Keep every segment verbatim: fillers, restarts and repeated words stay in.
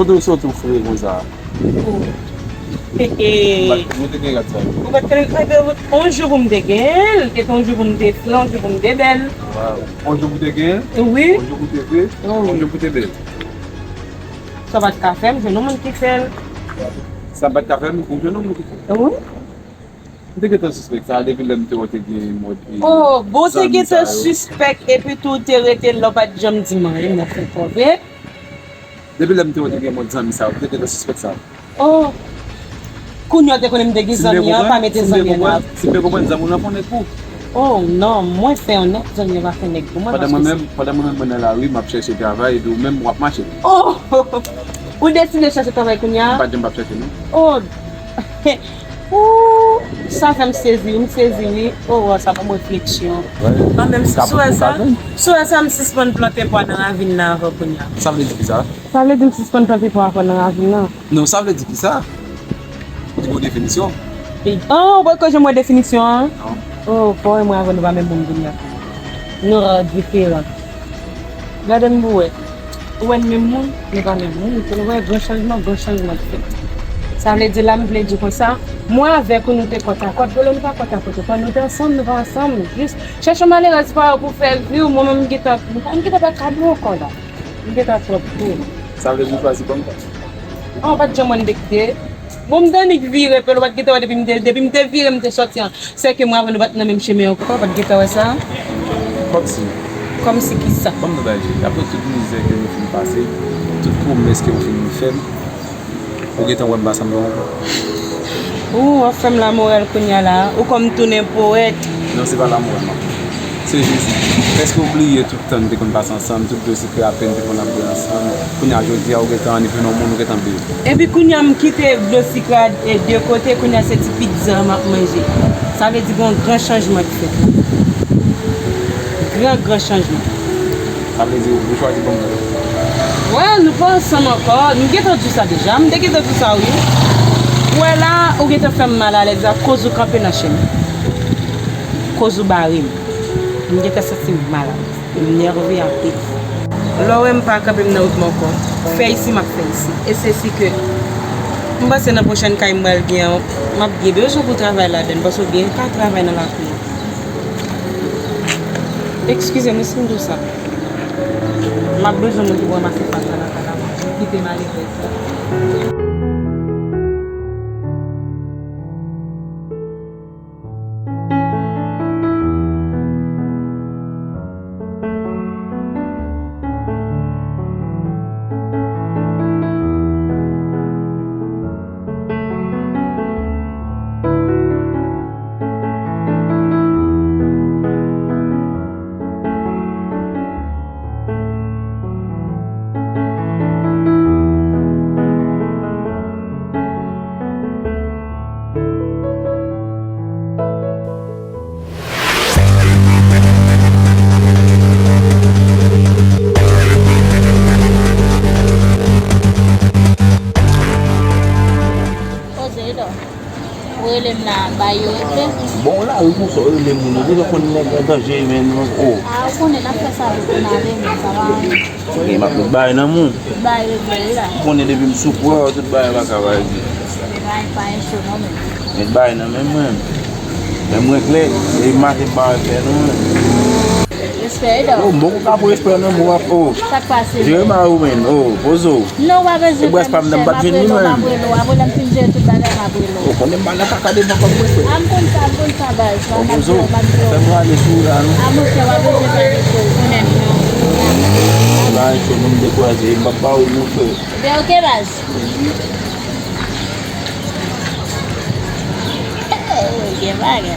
Kote w soti w fre konsa? Oh. Ou pa t konnen rad sa yo? Ou pa t konnen, eh ben, on jou pou m te gen l, te on jou pou m te fre, on jou pou m te bèl. Waw. On jou pou te gen l? Wi. On jou pou te fre? Wi. On jou pou te bèl. Sa w pa t ka fè, m jwenn yon moun ki fè l. Sa w pa t ka fè, m jwenn yon moun ki fè l. Wi. M te gentan sispèk sa depi lè m te wè w te gen mòd, e, oh, bon, te gentan sispèk, epi tou w te rete la, w pa t janm di m anyen, m ap fè kòve. Depi lè m te wè w te gen mòd zanmi sa, m te gentan sispèk sa. Oh, kounye a w te konnen m te gen zanmi an, pa mete zanmi an nan. Si m byen konprann, zanmi w nan fè w nèg pou. Oh, non, mwen fè w nèg, zanmi an pa fè nèg pou mwen, paske mwen menm, pandan mwen menm, mwen nan lari, m ap chèche travay, epi ou menm, w ap mache. Oh, ou deside chèche travay kounye a? M pa t janm p ap chèche, non. Oh, ooh, sa fè m sezi, m sezi, wi. Oh, sa ban m refleksyon. An, menm si w wè sa, si w wè sa, m sispann plante pwa nan ravin nan avè w kounye a. Sa vle di ki sa? Sa vle di m sispann plante pwa avè w nan ravin nan. Non, sa vle di ki sa? Ou di gon definisyon? Ah, ou poko janm wè definisyon an? Non. Oh, pa wè mwen avè w nou pa menm moun kounye a. Nou diferan. Gade m pou wè. Ou wè n menm moun, nou pa menm moun. Fò nou wè gran chanjman, gran chanjman k fèt. Sa vle di la, m vle di konsa, mwen avèk ou, nou te kòtakòt, vre nou pa kòtakòt ankò, nou te ansanm, nou pa ansanm. Jis chèche yon malerèz pa yo pou fè vi w, mwen menm, m gentan, m gentan pa ka dou ankò la. M gentan twòp tou. Sa vle di w chwazi ban m pa? An, w pa t janm wè n te kite. Bon, m t annik vire, pèl, ou pa t gentan wè depi m te, depi m te vire, m te sòti an. Sèke mwen avè nou pa t nan menm chemen ankò, pa t gentan wè sa? Kòmsi. Kòmsi kisa? Ban m nan bagay, Jezi. Apre tout mizè ke nou fin pase, tout pwomès ke ou fin fè m, ou gentan wè m pa sanble w ankò? Ou, w ap fè m lamorèl kounye a la, ou kòm tounen powèt. Non, se pa lamorèl m ap fè. Se Jezi. Èske w bliye tout tan n te konn pase ansanm, tout dlo sikrè apèn n te konn ap bwè ansanm? Kounye a, jodi a, ou gentan annik jwenn yon moun, ou gentan bliye. Epi kounye a, m kite dlo sikrè a, e, de kote, kounye a, se ti pitza m ap manje. Sa vle di gon gran chanjman ki fèt la. Gran, gran chanjman. Sa vle di ou chwazi ban m. Wè, nou pa ansanm ankò. M gentan di w sa deja. M te gentan di w sa, wi. Ou wè la, ou gentan fè m malalèz akoz ou kanpe nan chemen. Koz ou bare m. M gentan santi m malalèz. M nève anpil. Lè w wè m pa kanpe m nan wout mwen ankò, fè isi m ap fè isi. E se si ke m panse nan pwochèn kay m pral gen an, m ap gen bezwen pou travay ladan l, paske w gen ka travay nan lakou an. Eskize m wi si m di w sa. M ap bezwen moun ki pou ranmase fatra nan kay la pou m kite malerèz la. Poze, Edo. Ou rele m la, bay yo regle. Bon, la, wi, pou sa, w rele moun, ou bezwen konn nèg an danje, men, o. A, ou konnen n ap fè sa pou n ale, men sa pa anyen. Ok, m ap met bagay nan men w. Tout bagay regle, wi, la. Ou konnen depi m sou pwè, tout bagay pa ka pa regle. Men bagay pa enche non, men. Met bagay nan men mwen. Men mwen klè, e maten m pa wè klè non, men. Respè, Edo. O, m poko ka pran respè nan men w, o. Sa k pase? Jere mari w, men, o, poze w. Non, w pa bezwen pè, monchè, m ap rele w, m ap rele w. Apre lè m fin jere tout bagay, m ap rele w. Ou konnen m pa nan kaka devan kòm mwen, frè. A, m konn sa, m konn sa, baz. M ap di w, m ap di w. Fè m rale sou ou la, non. A, monchè, w pa bezwen pè, monchè, ou konnen m, non. Bagay cho, non, m dekouraje, m p ap ba ou, non, frè. Ebyen, oke, baz. Gen bagay.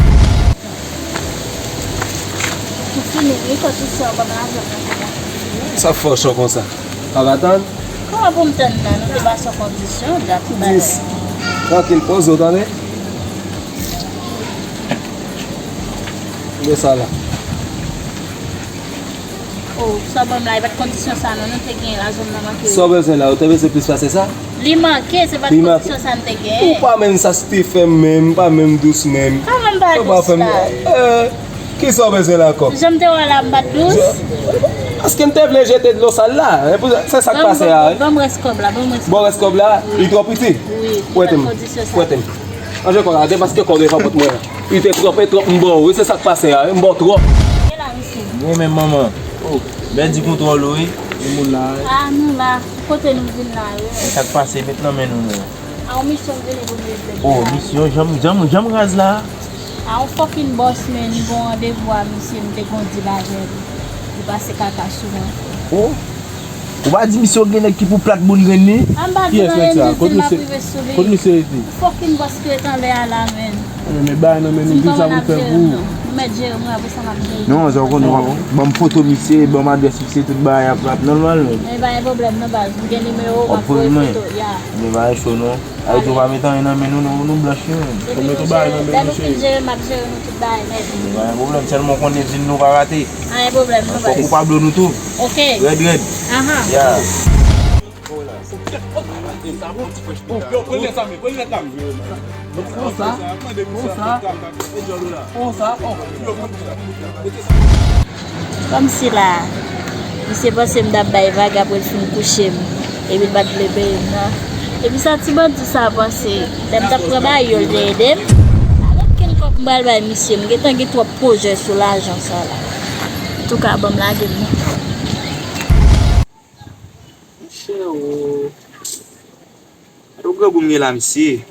Ou fini, wi, kondisyon ban m lajan nan kay la. Sa fè w cho konsa? Pa ka tann? Kòman pou m tann nan? Nou te ba sou kondisyon, dat bagay. Dis. Trankil, poze w, tande? Gade sa la. O, sa w ban m la, e pa t kondisyon sa non, nou te gen la, zòn nan manke. Sa w bezwen la, ou te bezwen plis pase sa? Li manke, se pa t kondisyon sa n te genyen. Ou pa menm sa Stephen menm, pa menm dous menm. Kòman m pa dous la? Eh, kisa w bezwen la ankò? Jan m te wè w la, m pa t dous? Paske m te vle jete dlo sal la. Se pou, se sa k pase a, wi. Ban m rès kòb la, ban m rès kòb la. Bon, rès kòb la, li twò piti. Wi, prete m. Prete m. Ranje kò la, depaske kò devan pòt mwen. Li te twòp, e twòp m ba w, wi, se sa k pase a, wi, m ba w twòp. Mwen menm manman. Oh, bèl di kontwòl ou, wi. Gen moun la, wi. Ah, nou la. Kote nou vin la, wi. E sa k pase, met nan men nou, non. A yon misyon m vini pou m regle. Oh, misyon, janm, janm, janm raz la. A yon fucking boss, man, li gon randevou a misye, m te gon deal avè li. Li pase kaka sou mwen. Oh. Ou pa di misye gen nèg ki pou plat boul grenn li? A m pa di l anyen, m di l m ap rive sou li. Kot misye rete? Fucking boss ki ret anlè a la, man. Men bagay nan men nou, ki sa pou fè pou ou? Nou mèt jere mwen, apre sa m ap jere. Non, sa w konnen, ban m foto misye, ban m adrès misye, tout bagay ap, ap nòmal, men. Men pa gen pwoblèm, non, baz. M gen nimewo w, m ap voye foto, ya. Men bagay cho, non. Ay, tou pa met anyen nan men nou, non, nou blanch, wi, men. Depi nou jere, lè nou fin jere, m ap jere nou tout bagay nèt. Men pa gen pwoblèm, sèlman w konnen dil nou pa rate. Pa gen pwoblèm, non, baz. Fòk ou pa blo nou tou. Ok. Rèd, rèd. Aha. Ya. Konsa, konsa, konsa, oh. Kòmsi la, misye panse m t ap bay vag apre l fin kouche m, epi l pa t vle peye m nan. Epi sa ti bandi sa panse, lè m t ap pran bagay yo, l te ede m. Pa gen okenn kòb m pral bay misye, m gentan gen twòp pwojè sou lajan sa la. Antouka, ban m lage m non. Monchè, o. Gade yon grangou m gen la, mesye.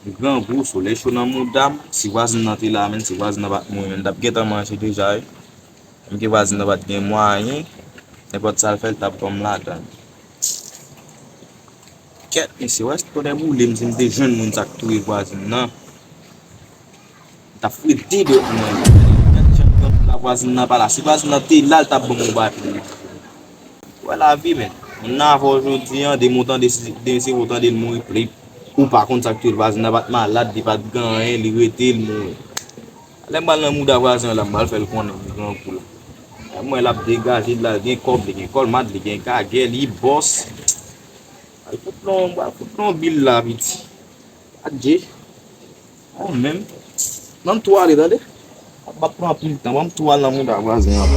Yon grangou, solèy cho nan mouda m. Si vwazin nan te la, menm, si vwazin nan pa t mouri, menm, m t ap gentan manje deja, wi. Menm ke vwazin nan pa t gen mwayen, nenpòt sa l fè, l t ap ban m ladan l. Kèt, mesye, wè, si tonnè boule m, si m te jwenn moun sa k touye vwazin nan. M t ap frite dwèt mwen. Gad jan granmoun la, vwazin nan pa la. Si vwazin nan te la, l t ap ban m yon bagay pou mwen. Wè lavi, men. Moun nan avè w jodi a, demen w tande, demen se ou tande l mouri, li, ou pa konn sa k touye l. Vwazin nan pa t malad, li pa t gen anyen, li rete, li mouri. Lè m pral nan mouda vwazen an la, m pral fè l konnen m grangou la. Lè m wè l ap degaje, l al gen kòb, li gen kòlmat, li gen kagè, li bòs. Al fout non, al fout non bil la, piti. Adje. Mwen menm. Ban m tou ale, tande. M ap pran anpil tan, ban m tou al nan mouda vwazen an.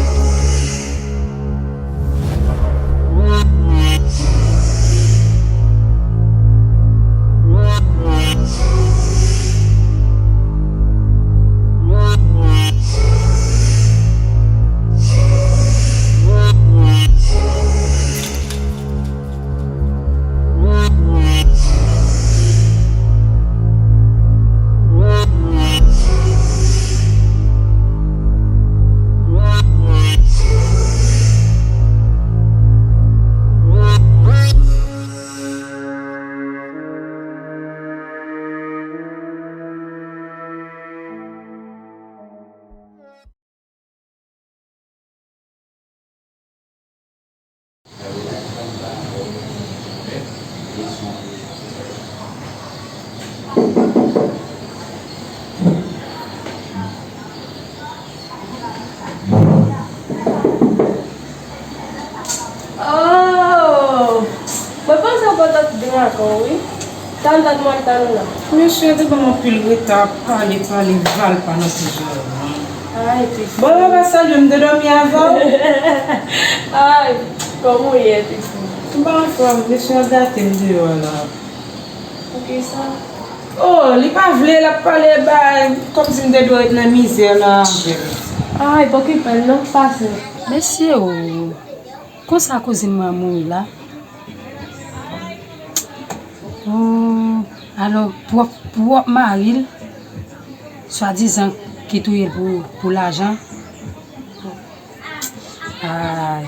Oh! Mwen panse w kontan tout de ankò, wi. Tann, tann, mwen tann ou la. Mesye te ban m anpil reta, pale, pale, valpa nan ti zòrèy mwen. Ay, ti fi. Bon, ou pa salye m, m te dòmi avè w. Ay, kòman w ye, ti fi? M pa anfòm, mesye ap gate m deyò a la. Poukisa? Oh, li pa vle, l ap pale, bay, kòmsi m te dwe ret nan mizè la avè l. Ay, pa okipe l non, pase. Mesye o, konsa kouzin mwen an mouri la. Oh, alò, pwòp, pwòp mari l, swadizan ki touye l pou, pou lajan. Ay,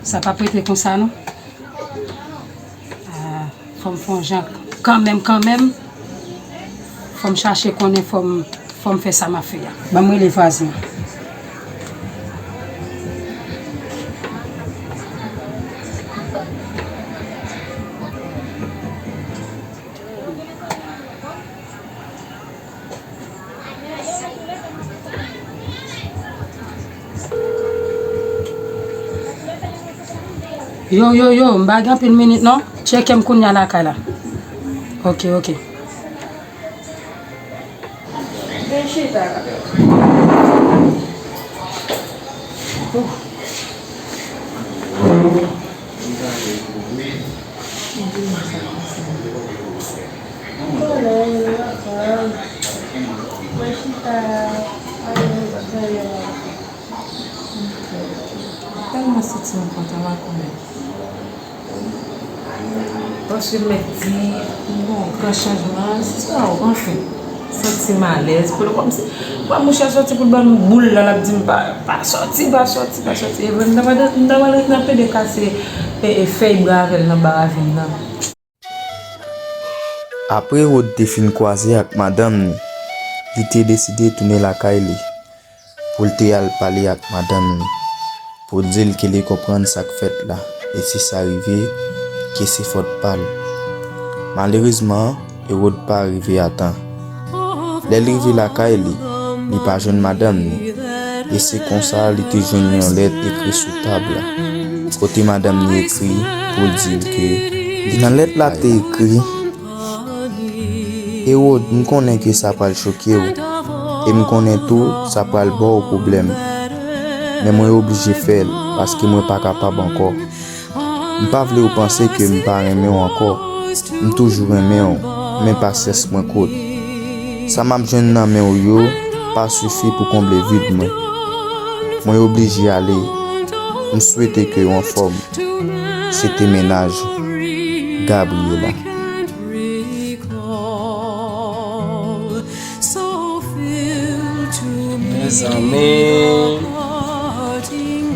sa p ap rete konsa non. Ah, fò m fè yon jan kanmenm, kanmenm. Fò m chache konnen, fò m, fò m fè sa m ap fè a. Ban m rele vwazen an. Yo, yo, yo, m pa gen anpil minit non. Tcheke m kounye a lakay la. Oke, oke. Vin chita la. Ouf. Mwen chita, mwen tèlman santi m kontan, m pa konnen. Paske m mèt di, m gen yon gran chanjman, se sa, anfen, santi m alèz, pou l kòmsi, wè, mouche sòti pou l ban m boul la, l ap di m, "Pa, pa sòti, pa sòti, pa sòti." E vre, m ta pral, m ta pral ret nan pede kase, e, e, fèy bwa avè l nan ba ravin nan. Apre Rod te fin kwaze ak madanm ni, li te deside tounen lakay li pou l te al pale ak madanm ni, pou l di l ke li konprann sa k fèt la, e si sa rive, ke se fòt pa l. Malerezman, Ewòd pa rive a tan. Lè l rive lakay li, li pa jwenn madanm ni, e se konsa li te jwenn yon lèt ekri sou tab la, kote madanm ni ekri pou l di l ke li. Nan lèt la te ekri, Ewòd, m konnen ke sa pral choke w, e m konnen tou sa pral ba w pwoblèm. Men mwen oblije fè l, paske mwen pa kapab ankò. M pa vle w panse ke m pa renmen w ankò. M toujou renmen w, men pasyans mwen kout. Sa m ap jwenn nan men w yo pa sifi pou konble vid mwen. Mwen oblije ale. M swete ke w anfòm. Se te mennaj Gabriela. Mezanmi,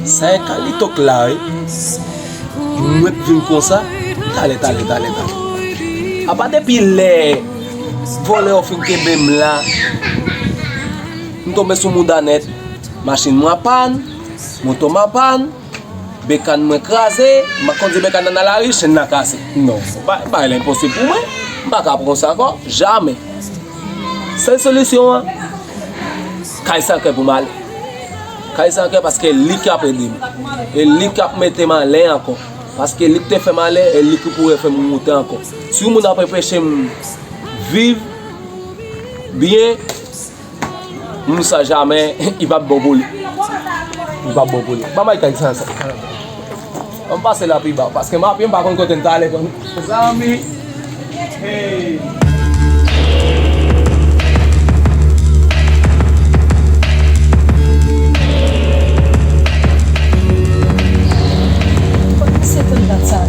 sa e Kalito k la, wi. Mwen vin konsa, talè, talè, talè, talè. Apa depi lè vòlè yo fin kenbe m la, m tonbe sou mouda nèt. Machin mwen apann, moto m apann, bekàn mwen kraze, m ap kondui bekàn nan nan lari, chenn nan kase. Non, bagay la enposib pou mwen. M pa ka pran sa ankò, jamè. Sèl solisyon an, kay Sankè pou m ale. Kay Sankè paske li k ap ede m. E li k ap mete m anlè ankò. Paske li k te fè m anlè, e li ki pou refè m moute ankò. Si yon moun ap anpeche m viv byen, moun sa jamè, li p ap bon pou li. Li p ap bon pou li. Ban m al kay Sankè. Ban m pase la pi ba, paske m ap, m pa konn kote m ta ale konn. Zanmi. Hey. Kot misye konn dat sa?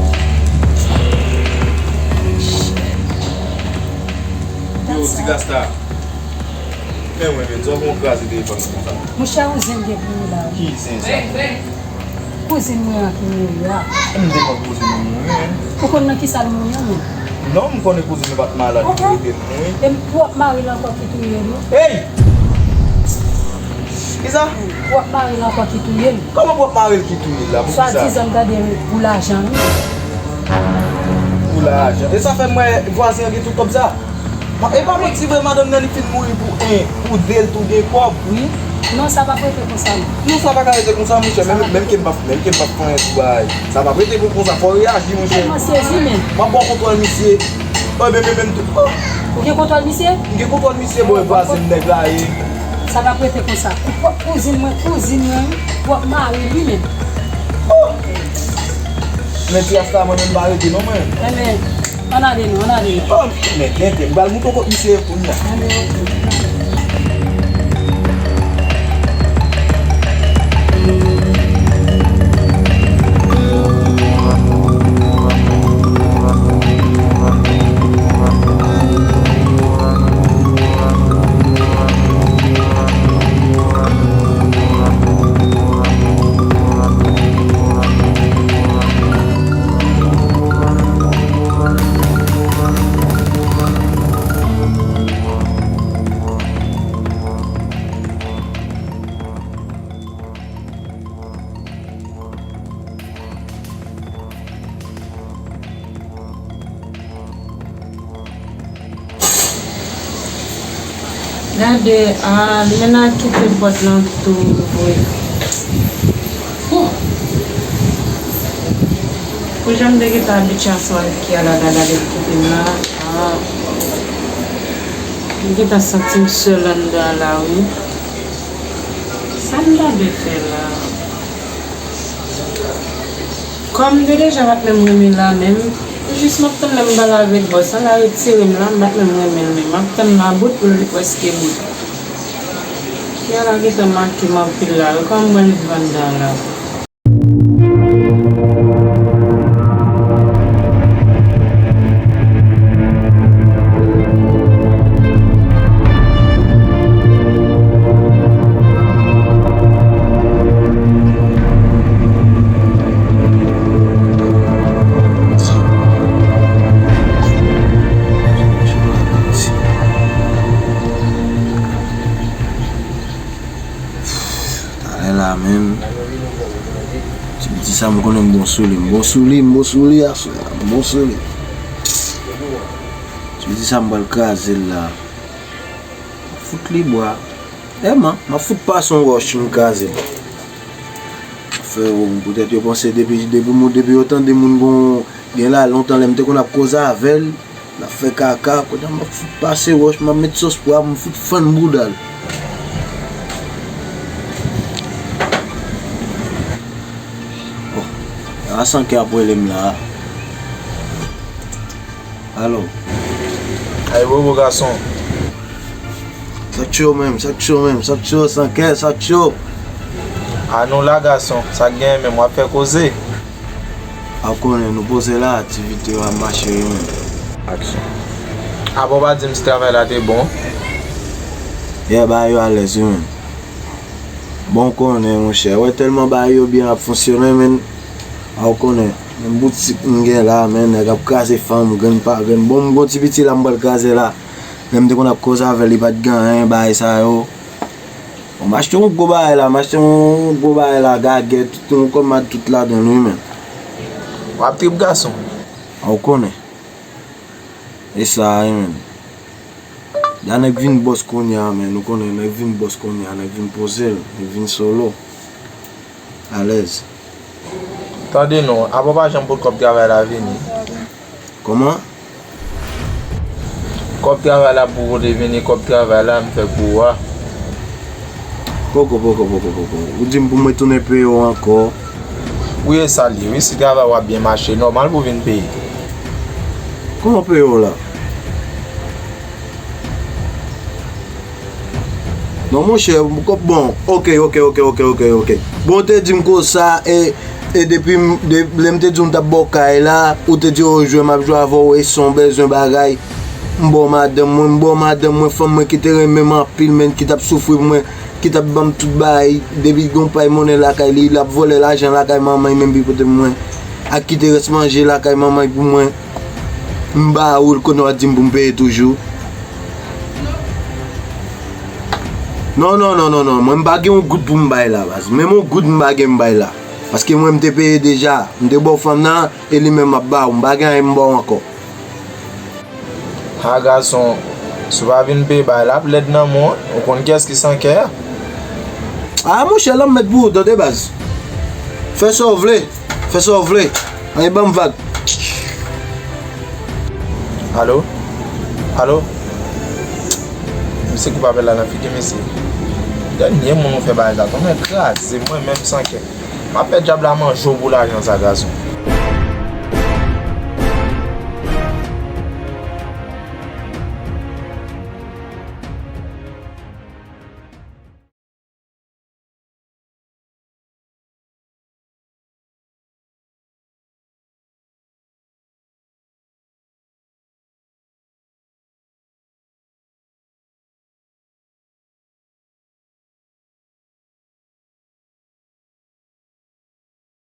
Yo, ti Gasta. Men wen, men, sa w gon kraze telefòn konsa? Monchè, yon zen gen pou ou la, wi. Ki zen sa? Kouzin mwen an ki mouri a. M te konn kouzin ou mouri, wi. Ou konn nan kisa l mouri an, menm? Non, m konnen kouzin ou pa t malad, li rete l mouri. E m pwòp mari l ankò ki touye l, wi. Hey! Kisa? Pwòp mari l ankò ki touye l. Kòman pwòp mari l ki touye l la? Pou kisa? Swadizan m tande pou lajan, wi. Pou lajan. E sa fè m wè vwazen an gen tout kòb sa. Ma-, e pa manti vre, madanm nan li fin mouri pou en, pou de l tou gen kòb. Wi. Non, sa p ap rete konsa, non. Non, sa pa ka rete konsa, monchè. Menm, menm ke m p ap, menm ke m p ap fè anyen sou bagay. Sa p ap rete pou konsa, fò w reyaji, monchè. Tèlman sezi, men. M ap ba w kontwòl misye. Oh, men, men, men, tou. Oh. Ou gen kontwòl misye? M gen kontwòl misye, bò, vwazen nèg la ye. Sa p ap rete konsa. Pou pwòp kouzin mwen, kouzin mwen, pwòp mari li menm. Oh! Men ti asta mwen menm pa rete non mwen. Enben, ann ale nou, ann ale nou. Oh, men tenten, m pral montre w kot misye ye kounye a. Ann ale nou. Gade, ah, limena kite pòt lan tou ouvri. Huh. Pou jan m te gentan abitye ansanm avèk Kiala, gade, gade l kite m la. Ah. M gentan santi m sèl anndan an la, wi. Sa m ta dwe fè la? Bon, m te deja pa t menm renmen l la menm. Jis m ap tann lè m pale avèk bòs la, l a retire m la, m pa t menm renmen l menm. M ap tann la bout pou l prèske bout. Fè a la gentan make m anpil la wi, kòman m pral viv anndan la? Talè la menm. Ti piti sa m konnen m bon sou li, m bon sou li, m bon sou li aswè a, m bon sou li. Ti piti sa m pral kraze l la. Fout li bwa. Èman, m ap fout pase yon wòch m kraze l. Frè, poutèt yo panse depi, depi moun, depi yo tande moun gon, gen la lontan lè m te konn ap koze avè l, l ap fè kaka, kounye a m ap fout pase wòch, m ap met sòs pwa pou m fout fann bouda l. Bon, a san kè ap rele m la. Alo. Ay, bobo gason. Sa k cho menm, sa k cho menm, sa k cho, san kè, sa k cho. A nou la gason, sa k genyen menm, w ap fè koze. A w konnen, nou poze la, aktivite yo ap mache wi menm. Aksyon. Apa w pa di m si travay la te bon? Yè, bagay yo alèz wi menm. Bon, w konnen, monchè, wè tèlman bagay yo byen ap fonksyone, men, a w konnen, menm boutik m gen la, men, nèg ap kraze fanm, grenn pa grenn. Bon, m gon ti piti la, m pral kraze la. Lè m te konn ap koze avè l, li pa t gen anyen, bagay sa yo. Bon, m achte yon gwo bagay la, m achte yon gwo bagay la, gagè, tout yon kòmad, tout ladan l, wi, men. W ap trip, gason. A w konnen. E sa, wi, men. Ya nèg vin bòs kounye a, men, nou konnen nèg vin bòs kounye a, nèg vin poze l, nèg vin solo. Alèz. Tande non, apa w pa janm pot kòb travay la vini? Kòman? Kòb travay la pou pote vini, kòb travay la m fè pou ou a. Poko, poko, poko, poko. Ou di m pou m retounen peye w ankò. Wi, e sa l ye, wi, si travay w ap byen mache, nòmal pou w vin peye. Kòman peye w la? Non, monchè, bon, ok, ok, ok, ok, ok, ok. Bon, ou te di m konsa, e, e depi m, de, lè m te di w m t ap ba w kay la, ou te di, o, jwe m ap jwe avè w, e san w bezwen bagay. M ba w madanm mwen, m ba w madanm mwen, fanm mwen ki te renmen m anpil, men ki t ap soufri pou mwen, ki t ap ban m tout bagay. Depi gon pay monnen lakay li, l ap vòlè lajan lakay manman l, menm pi pote pou mwen. Ak kite rès manje lakay manman l pou mwen. M ba ou l, kounye a w ap di m pou m peye toujou. Non, non, non, non, non. Mwen, m pa gen yon goud pou m bay la, baz. Menm yon goud m pa gen m bay la. Paske mwen, m te peye deja. M te ba w fanm nan, e li menm m ap ba ou. M pa gen anyen m ba w ankò. Ha, gason, si w pa vin peye bagay la ap lèd nan men w, ou konn kiyès ki san kè a? A, monchè, l ap mèt pou ou, tande, baz. Fè sa w vle. Fè sa w vle. Anyen ban m vag. Alo? Alo? Misye koupe apèl la nan figi misye. Dènye moun ou fè bagay sa, tonton kraze mwen menm san kè. M ap fè dyab la manje w pou lajan sa, gason.